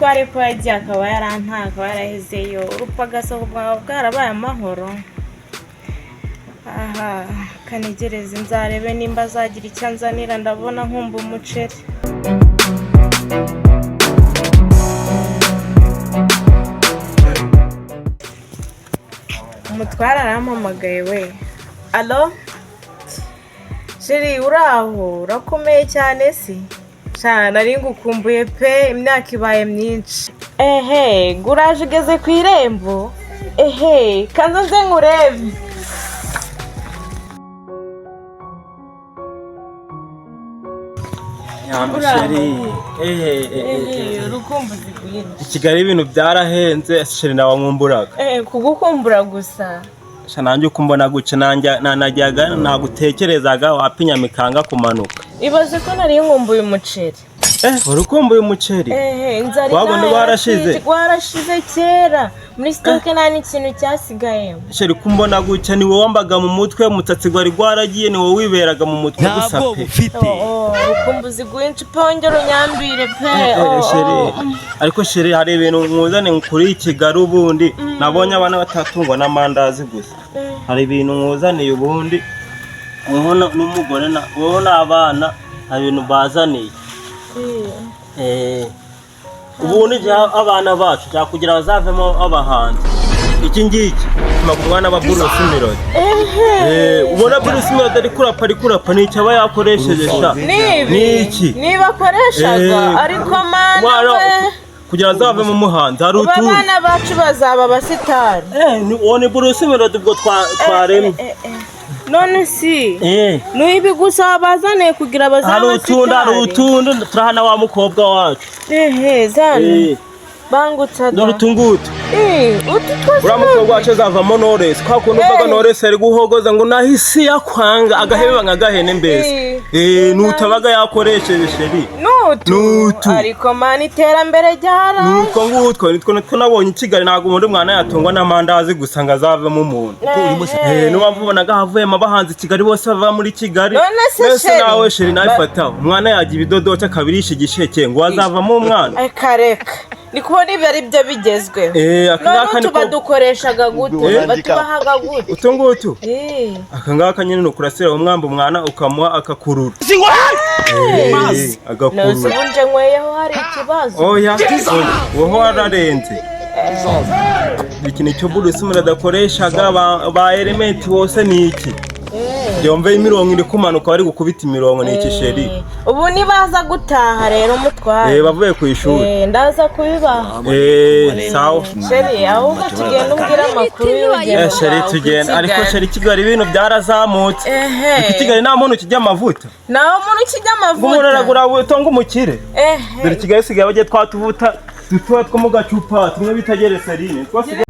Umutware ko yagiye akaba yarantaye, akaba yarahezeyo, urupagaso bwawe bwarabaye amahoro. Aha kanegereze nzarebe nimba azagira icyo anzanira. Ndabona nkumva umuceri. Umutware arampamagaye we. Alo chéri, uraho? Urakomeye cyane? Si sha, nari ngukumbuye pe, imyaka ibaye myinshi. Ehe, guraje ugeze ku irembo. Ehe, kanza nze nkurebe. Chéri, Ehe, urukumbuzi rwinshi. I Kigali ibintu byarahenze chéri, nawe nkumburaga. Eh, kugukumbura gusa. Sha, nanjye uko mbona guca nanjye nanajyaga nagutekerezaga wapinyamikanga kumanuka. Ibaze ko nari nkumbuye umuceri. Eh, wari ukumbuye umuceri? Ehe, inzara Wabona inaha warashize? Warashize kera, muri stock nta n'ikintu cyasigayemo. Chéri, ko mbona guca ni wowe wambaga mu mutwe, umusatsi wari gwaragiye, ni wowe wiberaga mu mutwe gusa Ntabwo pe. ufite. Oh, urukumbuzi rwinshi pe, wongera unyambire pe. Eh, Oh, chéri, oh. ariko chéri, hari ibintu nkuzane kuri Kigali. Ubundi nabonye abana batatungwa n'amandazi gusa. Hari ibintu nkuzaniye ubundi wowe n'umugore wowe n'abana, hari ibintu bazaniye. Eh. Eh, ubundi abana bacu kugira bazavemo abahanzi, iki ngiki gituma umwana aba Bruce Melody. Ehe. Eh, ubona Bruce Melody ari kurapa, ari kurapa, ni icyo aba yakoresheje sha. Nibi Ni iki? Niba akoreshaga. Eh. Ariko mana Umwana we! kugira azavemo umuhanzi hari Ubu utundi. abana bacu bazaba abasitari. Eh, uwo ni Bruce Melody ubwo twaremye. Eh, eh. None si Eh, ni ibi gusa bazaniye kugira bazabe hari utundi, hari abasitari? utundi turahana wa mukobwa wacu. Ehe, zana. Eh, bangutse da. Dore utungutu. Eh, utu twose. Uriya mukobwa wacu azavamo Knowless, kwa kuntu uvuga Eh. Knowless ari guhogoza ngo naho isi yakwanga agahebe nka gahene mbese. Eh. Eh, nutabaga yakoresheje chéri. Nutu. Nutu. Ariko mana, iterambere ryaraje. Nutwo ngutwo nitwo nitwo nabonye i Kigali. Ntabwo ubundi umwana yatungwa n'amandazi gusa ngo azavemo umuntu. Eh, niyo mpamvu ubonaga havuyemo abahanzi i Kigali bose bava muri Kigali. None se Mbese chéri? nawe chéri, nawe fata umwana yajya ibidodoki akabirisha igisheke ngo azavamo umwana. Reka reka, ndi kubona ibi ari byo bigezweho. Eh, aka None ngaka utu niko badukoreshaga gute? Eh. Batubahaga gute? Utu ngutu. Eh. Aka ngaka nyine ni ukurasira umwamba umwana ukamuha akakurura. Eh, Nose agakurura. ubu nje nkweyeho hari ikibazo? Oya, wowe wararenze. Iki ni cyo Bruce Melody adakoreshaga, ba Element wose ni iki. Yumve imirongo iri kumanuka, bari gukubita imirongo, ni iki chéri. Eh, ubu nibaza gutaha rero mutware. Eh, bavuye ku ishuri. Eh, ndaza kubibaha. Eh, sawa. Chéri, ahubwo tugenda umbwira amakuru y'urugendo Eh, chéri, rwawe ku tugenda ariko. Kigali. Chéri, Kigali ibintu byarazamutse. Ehe. I Kigali nta muntu ukijya amavuta. Naho umuntu ukijya Ngo umuntu amavuta. aragura buto ngo umukire. Ehe. Dore Kigali isigaye bagiye twatuvuta dutoya two mu gacupa tumwe bita gereserine twasigaye.